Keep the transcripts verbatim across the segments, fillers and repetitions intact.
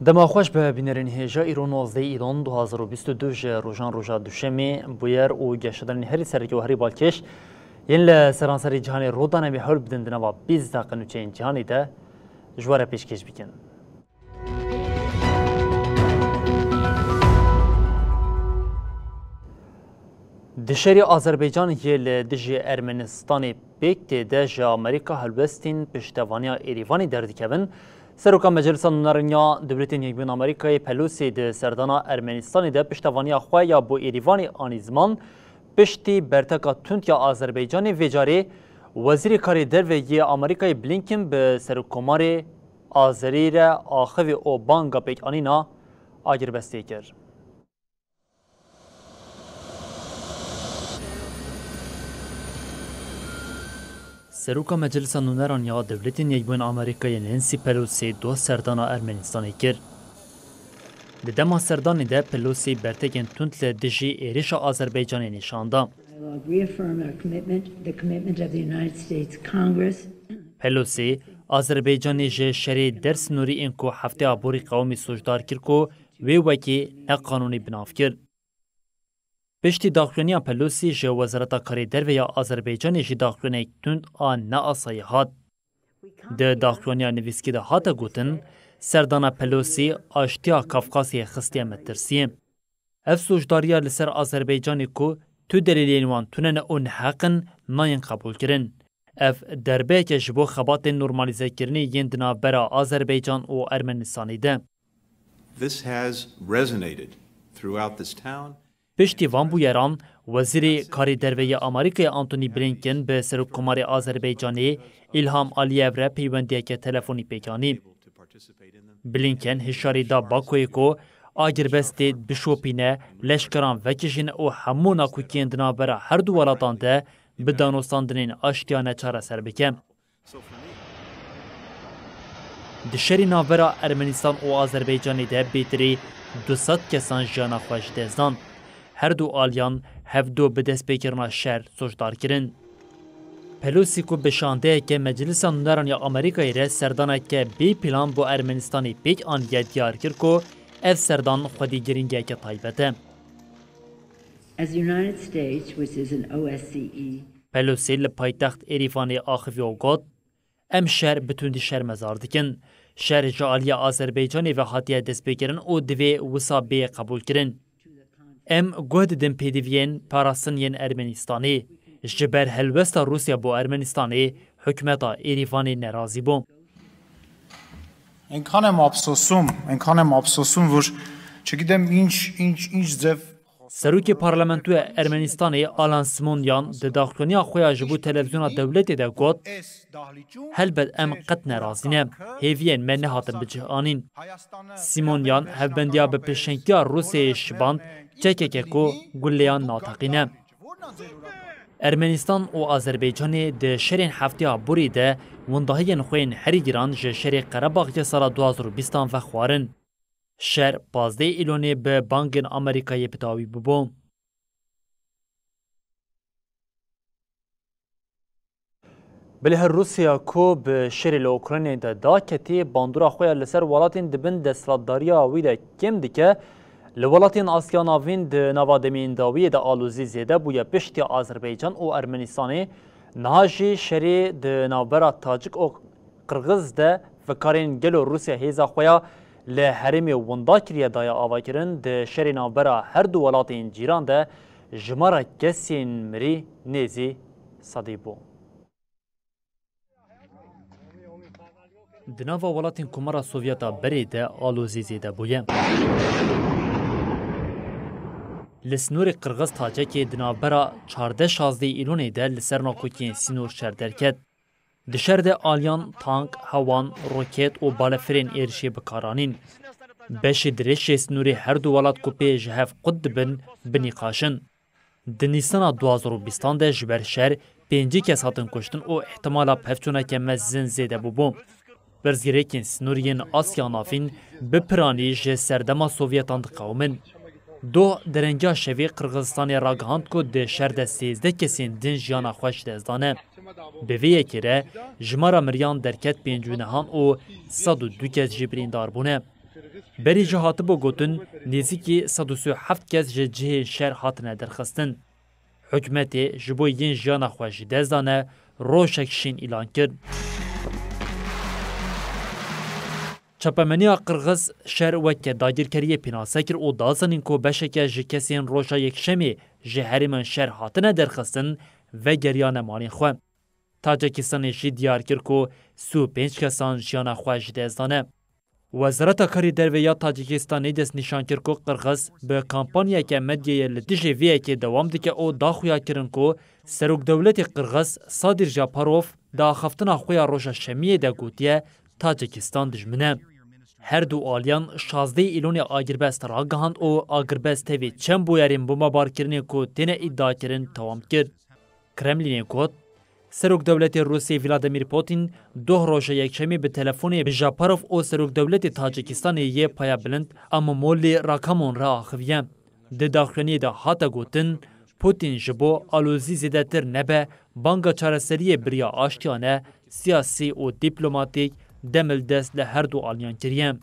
Dema xweş be bînerên hêja, îro nozdeh îlon du hazar û bîst û du ji rojan roja duşemê, bûyer û geşedanên herî sereke û herî balkêş yên li seranserî cîhanê rû dane, em ê hewl bidin di nava bîst deqe nûçeyên cîhanê de ji we re pêşkêş bikin. Di şerê Azerbaycanê yê li dijî Ermenistanê pêk tê de ji Amerîka helwestên piştevaniya Êrîvanê derdikevin. Seroka Meclisa Nûneran ya Dewletên Yekbûyî Amerîkayê Pelosî di serdana Ermenistanê de piştevaniya xwe ya bo Êrîvanê anî ziman. Piştî berteka tund ya Azerbaycanê vê carê Wezîrê Karê Derve yê Amerîkayê Blinken bi Serokkomarê Azerî re axivî û banga pêkanîna agirbestê kir. Seroka Meclisa Nûneran ya Dewletên Yekbûyî Amerîkayê Nancy Pelosi doh serdana Ermenistanê kir. Di dema serdanê de Pelosi bertekên tund li dijî êrişa Azerbaycanê nîşan da. Dialogue reaffirm our commitment, the commitment of the United States Congress. Pelosi, Azerbaycanê ji şerê der sînorî ên ku hefteya borî qewimî sûcdar kir ku wê wekî neqanûnî bi nav kir. Piştî daxuyaniya Pelosi ji Wezareta Karê Derve ya Azerbaycanê jî daxuyanek tund a neasayî hat. Di daxuyaniya nivîskî de hate gotin, serdana Pelosi aştiya Kafkasyê xistiye metirsiyê. Ev sûcdariya li ser Azerbaycanê ku tu delîlên wan tune ne û neheq in, nayên qebûlkirin. Ev derbeyek e ji bo xebatên normalîzekirinê yên di navbera Azerbaycan û Ermenistanê de. This has resonated throughout this town. Piştî van bûyeran, Wezîrê Karê Derve yê Amerîkayê Antony Blinken bi Serokkomarê Azerbaycanê Îlham Aliyev re peywendiyeke telefonî pêk anî. Blinken hişyarî da Bakoyê ku agirbestê bişopîne, leşkeran vekişîne û hemû nakokiyên di navbera her du welatan de bi danûstandinên aştiya ne çareser bike. Di şerê navbera Ermenistan û Azerbaycanê de bêtirî du sed kesan jiyana xwe ji dest dan. Her du aliyan hevdu bi destpêkirina şer sûcdar kirin. Pelosi ku bi şandeyeke Meclisa Nûneran ya Amerîkayê re serdaneke bê plan bo Ermenistanê pêk aniye diyar kir ku ev serdan xwedî girîngiyeke taybet e. As the United States, which is an O S C E, Pelosi li paytext Êrîvanê axivî û got, Em şer bi tundî şermezar dikin. Şer ji aliyê Azerbaycanê ve hatiye destpêkirin û divê wisa bê qebûlkirin. Em guh didin pêdiviyên parastin yên Ermenistanê. Ji ber helwesta Rûsya bo Ermenistanê, hikûmeta Êrîvanê nerazî bû. Enkanem apsosum, enkanem apsosum vur. Çekidem inç, inç, inç zef. Serokê Parlamentoya Ermenistanê Alan Simonyan di daxuyaniya xwe ya ji bo televîzyona dewletê de got, Helbet em qet nerazî ne. Hêviyên me nehatin bi cih anîn. Simonyan hevbendiya bi pêşengtiya Rûsyayê şiband, çekeke ku guleyan nateqîne. Ermenistan û Azerbaycanê di şerên hefteya borî de windahiyên xwe yên herî giran ji şerê Qerebaxê sala du hazar û bîstan vexwarin. Şer pazdeh Îlonê bi bangên Amerîkayê bi dawî bûbû. Belê her Rûsya ku bi şerê li Ukraynayê de daketî, bandora xwe ya li ser welatên di bin desthilatdariya wî de kêm dike, li welatên Asya Navîn di nava demên dawiyê de alozî zêde bûye piştî Azerbaycan û Ermenistanê. Niha jî şerê di navbera Tacik û Qirgiz de fikarên gelo Rûsya hêza xwe ya li herêmê winda kiriye daye avakirin, di şerê navbera her du welatên cîran de jimara kesên mirî nêzî sedî bû. Di nava welatên Komara Sovyeta berê de alozî zêde bûye. Li sînorê Qirgiz-Tacekê di navbera çardeh şazdeh Îlonê de li ser nakokiyên sînor şer derket. Di şer de aliyan tank, hewan, roket û balefirên êrişê bi kar anîn. Beşê dirêj ê sînorê her du welat ku pê ji hev qut dibin, bi nîqaş in. Di Nîsana du hazar û bîstan de ji ber şer pêncî kes hatin kuştin û îhtimala pevçûneke mezin zêde bûbû. Pirsgirêkên sînorî yên Asya Navîn bi piranî ji serdema Sovyetan diqewimin. Doh derengiya şevê Qirgizistanê ragihand ku di şer de sêzdeh kesên din jiyana xwe ji dest dane. Bi vê yekê re jimara miriyan derket pêncî û nehan û sed û du kes jî birîndar bûne. Berî jî hatibû gotin, nêzîkî sed û sî û heft kes ji cihê şer hatine derxistin. Hikûmetê ji bo yên jiyana xwe ji dest dane, rojek şîn îlan kir. Çapemeniya Qirxiz şer weke dagirkeriyê pênase kir û da zanîn ku beşeke ji kesên roja Yekşemê ji herêmên şer hatine derxistin, vegeriyane malên xwe. Tacikistanê jî diyar kir ku sî û pênc kesan jiyana xwe ji dest dane. Wezareta Karê Derve ya Tacikistanê destnîşan kir ku Qirxiz bi kampanyeke medyayê li dijî vê yekê dewam dike û da xuya kirin ku Serokdewletê Qirxiz Sadir Japarov di axaftina xwe ya roja Şemiyê de gotiye, Tacikistan dijmin e. Her du aliyan şazdeh Îlonê agirbest ragihand û agirbest tevî çend bûyerên bombebarkirinê ku têne îdiakirin tewam kir. Kremlînê got, Serokdewletê Rûsê Vladimir Putin doh roja Yekşemê bi telefonê bi Japarov û Serokdewletê Tacikistanê yê payebilind Emomali Rakhmon re axiviye. Di daxuyaniyê de hate gotin, Putin ji bo alozî zêdetir nebe, banga çareseriyê bi riya aştiyane, siyasî û dîplomatîk demildest li her du aliyan kiriye.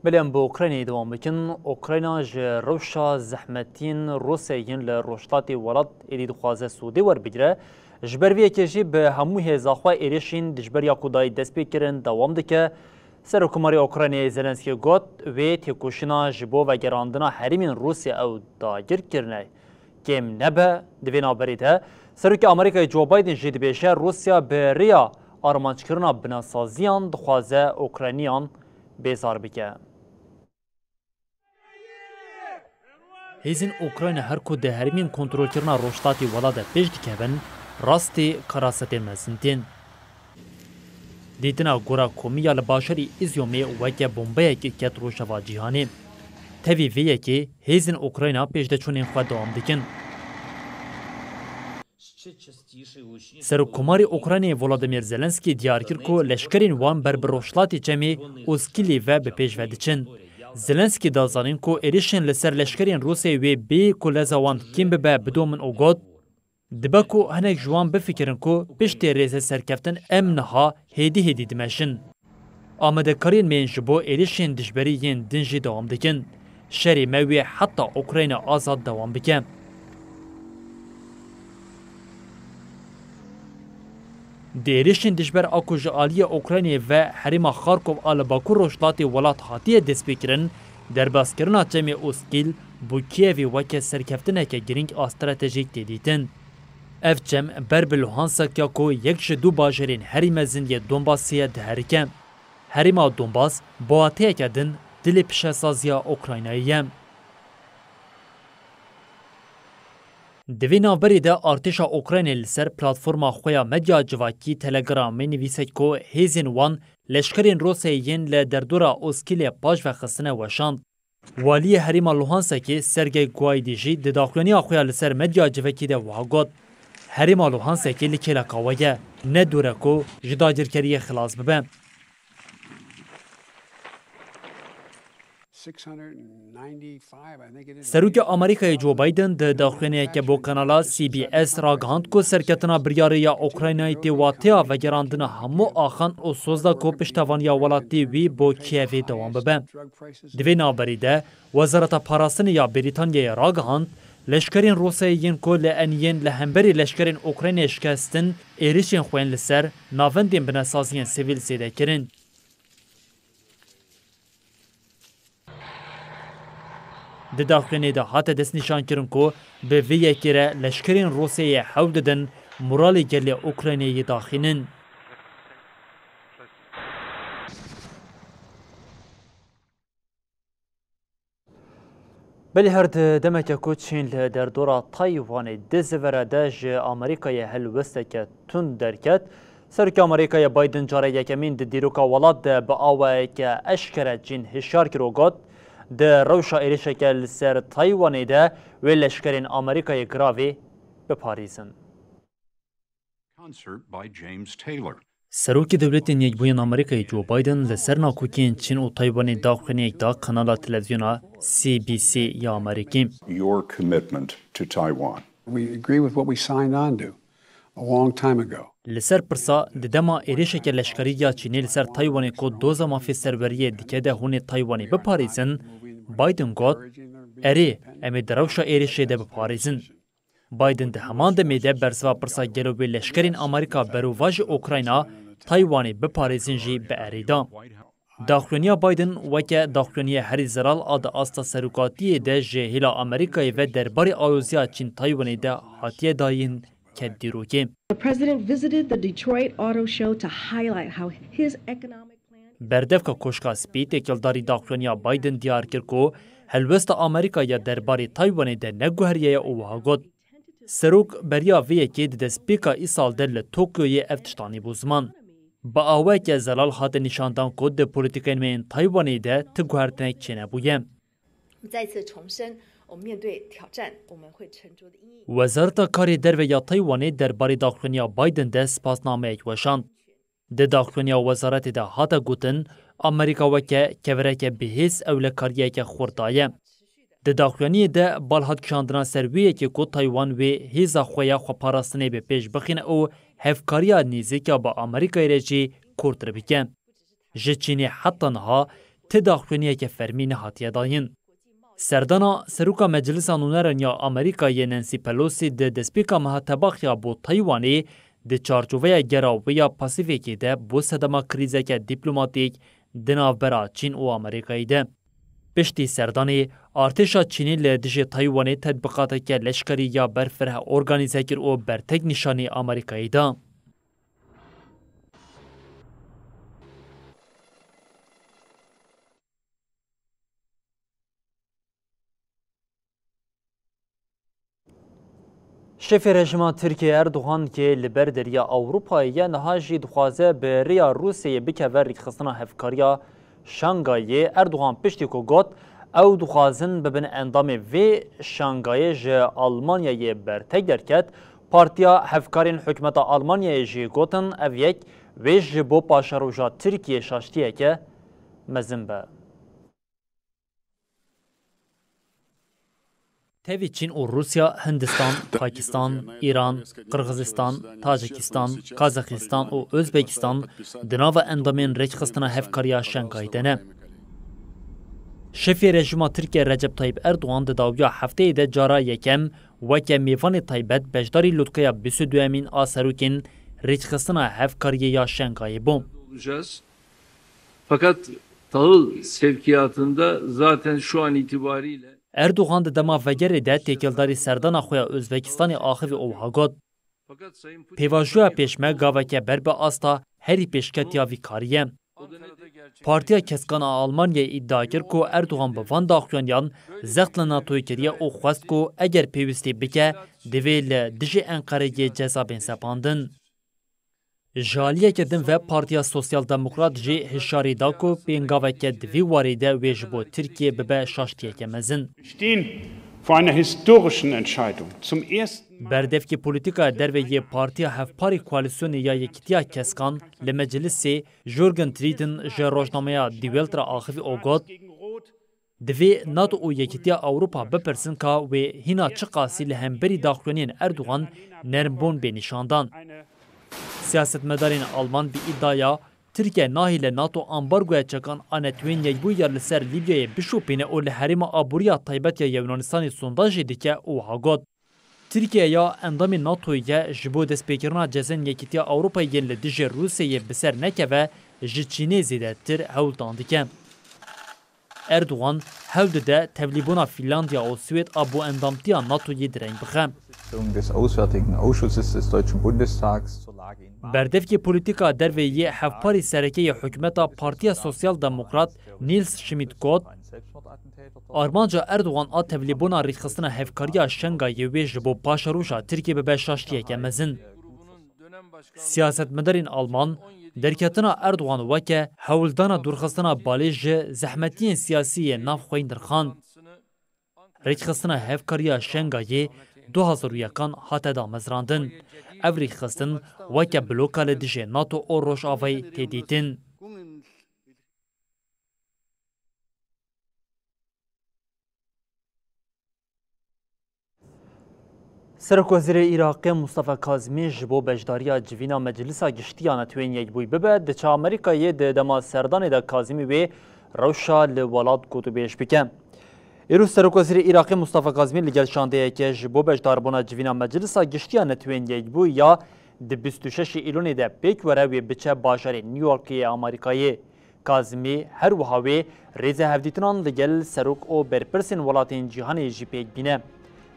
Belê em bi Ukraynayê dewam bikin. Ukrayna ji rewşa zehmetiyên Rûsyayê yên li rojhilatê welat êdî dixwaze sûdê werbigire. Ji ber vê yekê jî bi hemû hêza xwe êrişên dijber ya ku dayî dest pê kirin dewam dike. Serokkomarê Ukraynayê Zelenskî got, wê têkoşîna ji bo vegerandina herêmên Rûsyayê ew dagir kirine. Kêm nebe, di vê navberê de Serokê Amerîkayê Joe Biden jî dibêje, Rûsya bi rêya armanckirina binasaziyan dixwaze Ukrayniyan bêzar bike. Hêzên Ukrayna her ku di herêmên kontrolkirina rojhilatê welat de pêş dikevin, rastî karasetên mezin tên. Dîtina gora komî ya li bajarê Îzyomê weke bombeyekê ket rojeva cîhanê. Tevî vê yekê hêzên Ukrayna pêşdeçûnên xwe dewam dikin. Serokkomarê Ukraynayê Volodymyr Zelenskî diyar kir ku leşkerên wan ber bi rojhilatê çemê Oskilê ve bi pêş ve diçin. Zelenskî da zanîn ku êrişên li ser leşkerên Rûsyayê wê bê ku leza wan kêm bibe bidomin û got, Dibe ku hinek ji wan bifikirin ku piştê rêze serkeftin em niha hêdî hêdî dimeşin. Amadekariyên me yên ji bo êrişên dijberî yên din jî dewam dikin. Şerê me wê heta Ukrayna azad dewam bike. Di êrişên dijber a ku ji aliyê Ukraynayê ve herêma Kharkov a li bakur rojhilatê welat hatiye destpêkirin, derbazkirina çemê Oskîl bo Kîevê weke serkeftineke girîng a stratejîk tê dîtin. Ev çem ber bi Luhansk ya ku yek ji du bajarên herî mezin yê Donbasê ye diherike. Herêma Donbas bi wateyeke din dilê pişesaziya Ukraynayê ye. Di vê navberê de artêşa Ukraynê li ser platforma xwe ya medya civakî Telegramê nivîse ku hêzên wan leşkerên Rûsyayê yên li derdora Oskîlê paş ve xistine weşand. Waliyê herêma Luhanskê Sergey Guaydî jî di daxuyaniya xwe ya li ser medya civakî de wiha got, Herêma Luhanskê li kêleka we ye, ne dûr e ku ji dagirkeriyê xilas bibe. Serokê Amerîkayê Joe Biden di daxuyaniyeke bo kanala C B S ragihand ku serketina biryarê ya Ukraynayê tê wateya vegerandina hemû axan û soz da ku piştevaniya welatê wî bo Kîevê dewam bibe. Di vê navberî de Wezareta Parastinê ya Brîtanyayê ragihand, leşkerên Rûsyayê yên ku li eniyên li hemberî leşkerên Ukraynayê şikestin, êrişên xwe yên li ser navendên binesaziyên sivîl zêde kirin. Di daxuyanê de hate destnîşankirin ku bi vê yekê re leşkerên Rûsyayê hewl didin moralê gelê Ukraynayê daxînin. Belê her di demeke ku Çîn li derdora Taywanê dizivire de ji Amerîkayê helwesteke tund derket, Serokê Amerîkayê Biden carê yekemîn di dîroka welat de bi awayeke eşkere Çîn hişyar kir û got, di rewşa êrişeke li ser Taywanê de wê leşkerên Amerîkayê giravê biparêzin. Concert by James Taylor. Serokê Dewletên Yekbûyên Amerîkayê Joe Biden li ser nakokiyên Çîn û Taywanê daxuyaniyek da kanala televizyona C B S ya Amerîkî. Your commitment to Taiwan. We agree with what we signed on to a long time ago. Li ser pirsa, di dema êrişeke leşkerî ya Çînê li ser Taywanê ku doza mafê serweriyê dike de hûn ê Taywanê biparêzin, Biden got, "Erê, em ê di rewşa êrişê de biparêzin." Biden di heman demê de bersiva pirsa gelo wê leşkerên Amerîka berovajî Ukrayna, Taywanê biparêzin jî bi erê da. Daxuyaniya Biden weke daxuyaniya herî zelal a di asta serokatiyê de ji hêla Amerîkayê ve derbarê aloziya Çîn-Taywanê de hatiye dayîn ket dîrokê. The president visited the Detroit Auto Show to highlight how his economic plan Berdevka Koşka Spî têkildarî daxuyaniya Biden diyar kir ku helwesta Amerîka ya derbarê Taywanê de neguheriye ye û wiha got, "Serok beriya vê yekê di destpêka îsal de li Tokyoyê ev tişt anîbû ziman." Bi awayeke zelal hate nîşandan ku di polîtîkayên me yên Taywanê de ti guhertinek çênebûye. 再次重申，我们面对挑战，我们会沉着地应对。 Wezareta Karê Derve ya Taywanê derbarê daxuyaniya Biden de spasnameyek weşand. Di daxuyaniya wezaretê de hate gotin, Amerîka weke kevireke bihêz ewlekariyeke xurt daye. Di daxuyaniyê de bal hat kişandina ser wê yekê ku Taywan wê hêza xwe ya xweparastinê bi pêş bixîne û hevkariya nêzîk ya bi Amerîkayê re jî kûrtir bike. Ji Çînê heta niha ti daxuyaniyeke fermî nehatiye dayîn. Serdana Seroka Meclisa Nûneran ya Amerîkayê Nancy Pelosi di destpêka meha tebaxiya bo Taywanê di çarçoveya gera wê ya Pasîfîkê de bo sedema krîzeke dîplomatîk di navbera Çîn û Amerîkayê de. Piştî serdanê, artêşa Çînê li dijî Taywanê tetbiqateke leşkerî ya berfireh organîze kir û bertek nîşanî Amerîkayê da. Şefê rejîma Tirkiyê Erdogan, yê li ber Derya Ewropayê ye, niha jî dixwaze bi rêya Rûsyayê bikeve rêkxistina hevkariya Şangayê. Erdogan piştî ku got, ew dixwazin bibin endamê vê Şangayê, ji Almanyayê bertek derket. Partiya Hevkarên Hikûmeta Almanyayê jî gotin, ev yek wê ji bo paşeroja Tirkiyê şaştiyeke mezin be. Tevî Çîn û Rûsya, Hindistan, Pakistan, Îran, Qirxizistan, Tacikistan, Kazaxistan û Ozbekistan di nava endamên rêkxistina hevkariya Şangayê de ne. Şefê rejîma Tirkiye Recep Tayyip Erdogan di dawiya hefteyê de cara yekem weke mêvanê taybet beşdarî lûtkeya bîst û duyemîn a serokên rêkxistina hevkariyê ya Şangayê bû. Olacağız. Fakat tahıl sevkiyatında zaten şu an itibariyle Erdogan di dema vegerê de têkildarî serdana xwe ya Ozbekistanê axivî û wiha got, pêvajoya pêş me gaveke ber bi asta herî pêşketiya vî karî ye. Partiya Keskan a Almanyayê îdia kir ku Erdogan bi van daxuyaniyan zext li NATOyê kiriye û xwest ku eger pêwîstî bike, divê li dijî Enqereyê ceza bên sepandin. Ji aliyeke din ve Partiya Sosyal Demokrat jî hişyarî da ku pêngaveke di vî warî de wê ji bo Tirkiyê bibe şaştiyeke mezin. Stehen vor einer historischen Entscheidung. Zum ersten Mal Berdevkê polîtîkaya derve yê Partiya Hevparî Koalîsyonê ya Yekîtiya Keskan li Meclisê Jürgen Tridden ji rojnameya Die Welt re axivî û got, Divê NATO û Yekîtiya Ewropa bipirsin ka wê hîna çiqasî li hemberî daxuyaniyên Erdogan nermbûn bê nîşandan. Siyasetmedarên Alman bi îdaya Tirkiye nahêle NATO ambargoya çekan a netwên Yekbûyî ya li ser Lîbyayê bişopîne û li herêma aboriya taybet ya Yunanistanê sondajê dike û wiha got, Tirkiye ya endamê NATOyê ye, ji bo destpêkirina cezên Yekîtiya Ewropayê yên li dijî Rûsyayê bi ser nekeve, ji Çînê zêdetir hewldan dike. Erdogan hewl dide tevlîbûna Fînlandya û Swêd a bo endamtiya NATOyê direng bixe. Des Auswärtigen Ausschusses des Deutschen Bundestags zur Lage in Berdevkê polîtîka derve yê hevparî sereke yê hikûmeta Partiya Sosyal Demokrat Nils Schmidt got, armanca Erdogan a tevlîbûna rêkxistina hevkariya Şengayê wê ji bo paşeroja Tirkiyê bibe şaştiyeke mezin. Siyasetmedarên Alman derketina Erdogan weke hewldana dûrxistina balê ji zehmetiyên siyasî yê navxweyî nirxand. Rêkxistina hevkariya Şengayê du hazar û yekan hate damezrandin. Ev rêkxistin weke bloka li dijî NATO û Rojavayê tê dîtin. Serokwezîrê Iraqê Mustafa Kazimî ji bo beşdariya civîna Meclisa Giştî ya Netewên Yekbûyî bibe, diçe Amerîkayê. Di dema serdanê de Kazimî wê rewşa li welat gotûbêj bike. Îro Serokwezîrê Iraqê Mustafa Kazimî li gel şandeyeke ji bo beşdarbûna civîna Meclisa Giştî ya Netewên Yekbûyî ya di bîst û şeşê Îlonê de pêk were wê biçe bajarê New Yorkê yê Amerîkayê. Kazimî her wiha wê rêze hevdîtinan li gel serok û berpirsên welatên cîhanê jî pêk bîne.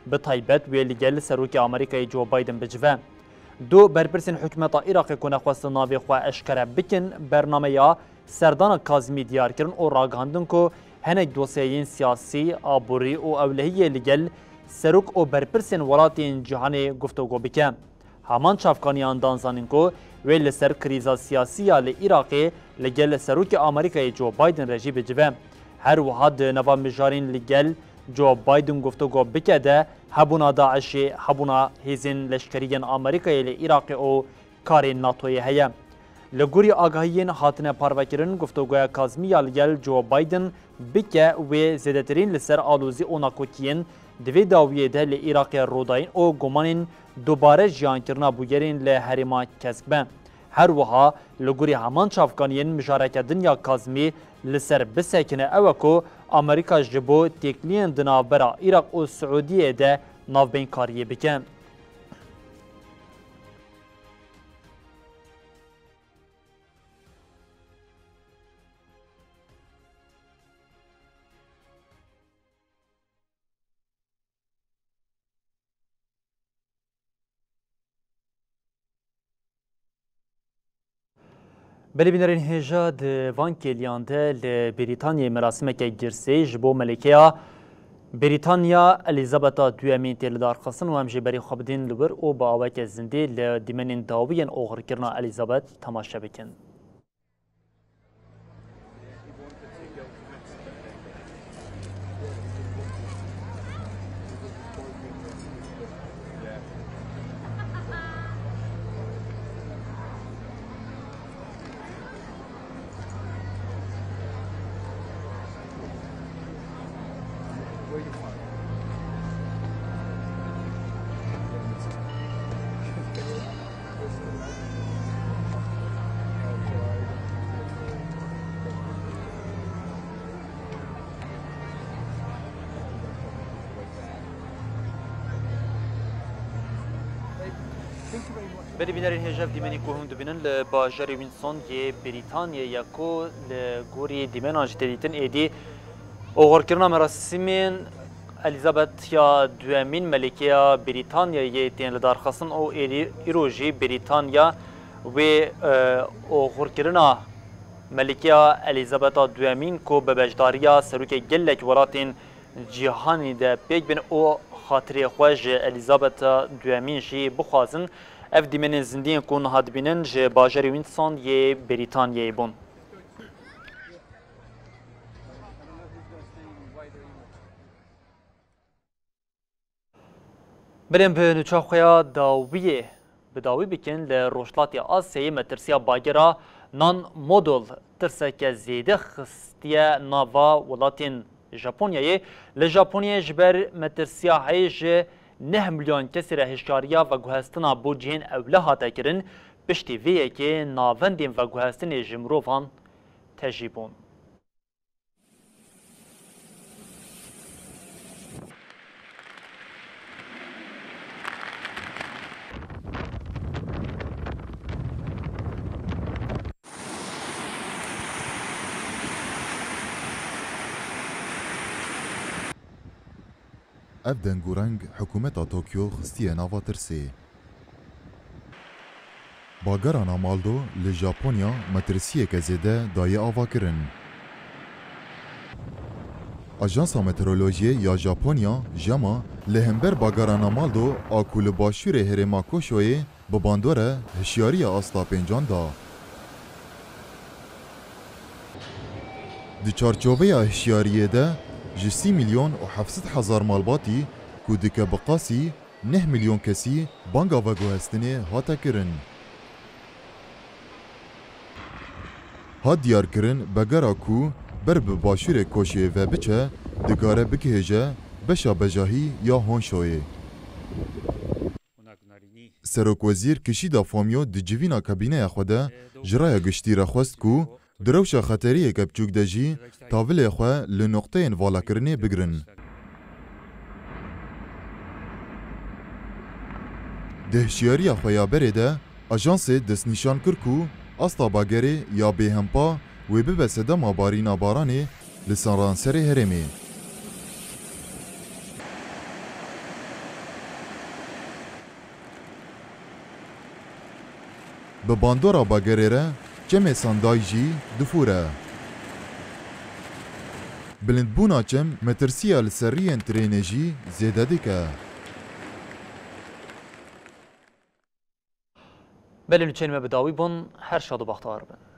Bi taybet wê li gel serokê Amerîkayê Joe Biden bicive. Du berpirsên hikûmeta Iraqê ku nexwestin navê xwe eşkere bikin, bernameya serdana Kazimî diyar kirin û ragihandin ku hinek dosyeyên siyasî, aborî û ewlehiyê li gel serok û berpirsên welatên cîhanê guftûgo bike. Heman çavkaniyan dan zanîn ku wê li ser krîza siyasî ya li Iraqê li gel serokê Amerîkayê Joe Biden re jî bicive. Her wiha di nava mijarên li gel Joe Biden guftûgo bike de hebûna DAIŞê, hebûna hêzên leşkerî yên Amerîkayê li Iraqê û karên NATOyê heye. Li gorî agahiyên hatine parvekirin, guftûgoya Kazimî ya li gel Joe Biden bike wê zêdetirîn li ser alozî û nakokiyên di vê dawiyê de li Iraqê rûdayîn û gumanên dubare jiyankirina bûyerên li herêma kesk be. Her wiha li gorî heman çavkaniyên mijareke din ya Kazimî li ser bisekine ew e ku Amerîka ji bo têkiliyên di navbera Iraq û Siûdiyê de navbeynkariye bike. Belê bînerên hêja, di van kêliyan de li Brîtanyayê merasimeke girsê ji bo Melîkeya Brîtanya Elîzabeta Duyemîn tê lidarxistin û em jî berê xwe bidîn li wir û bi aweke zindî li dîmenên dawî yên oxirkirina Elîzabet temaşe bikin. Belê bînerên hêja, ev dîmenî ku hûn dibînin li bajarê Windsor yê Brîtanyayê ye ku li gorî dîmenan jî tê dîtin êdî oxirkirina merasîmên Elîzabet ya Duyemîn, Melîkeya Brîtanyayê tên lidarxistin û êdî îro jî Brîtanya wê, e, oxirkirina Melîkeya Elîzabeta Duyemîn ku bi beşdariya serokê gelek welatên cîhanî de pêk bin û xatirê xwe ji Elîzabeta Duyemîn jî bixwazin. Ev dîmenên zindiyên ku niha dibînin ji bajarê Windsor yê Brîtanyayê bûn. Belê em bi nûça xwe ya dawiyê bi dawî bikin, li Rojhilatê Asyayê metirsiya bagera Nan Modol tirseke zêde xistiye nava welatên Japonyayê. Li Japonyayê ji ber metirsiya heyî ji neh milyon kesî re hişyariya veguhestina bo cihên ewle hate kirin. Piştî vê yekê navendên veguhestinê ji mirovan tejî bûn. Ev deng û reng hikûmeta Tokyo xistiye nava tirsê. Bagera Namaldo li Japonya metirsiyeke zêde daye avakirin. Ajansa Meteorolojiyê ya Japonya, JAMA, li hember bagera Namaldo a ku li başûrê herêma Koşoyê bi bandore hişyariya asta pêncan da. Di çarçoveya hişyariyê de ji sî milyon û heft sed hezar malbatî ku dike bi qasî neh milyon kesî banga veguhestinê hate kirin. Hat diyarkirin, begera ku ber bi başûrê Koşê ve biçe, digare bigihêje beşa bejahî ya Honşoyê. Serokwezîr Kişîda Fomyo di civîna kabîneya xwe de ji raya giştî re xwest ku di rewşa xeteriyeke biçûk de jî tavilê xwe li noqteyên valakirinê bigirin. Di hişyariya xwe ya berê de ajansê destnîşan kir ku asta bagerê ya bêhempa wê bibe sedema barîna baranê li seranserê herêmê. Bi bandora bagerê re çemê Sanday jî difûre. Bilindbûna çem metirsiya li seriyên trênê jî zêde dike. Belê nûçeyên me bi dawî bûn, her şad û baxtewar bin.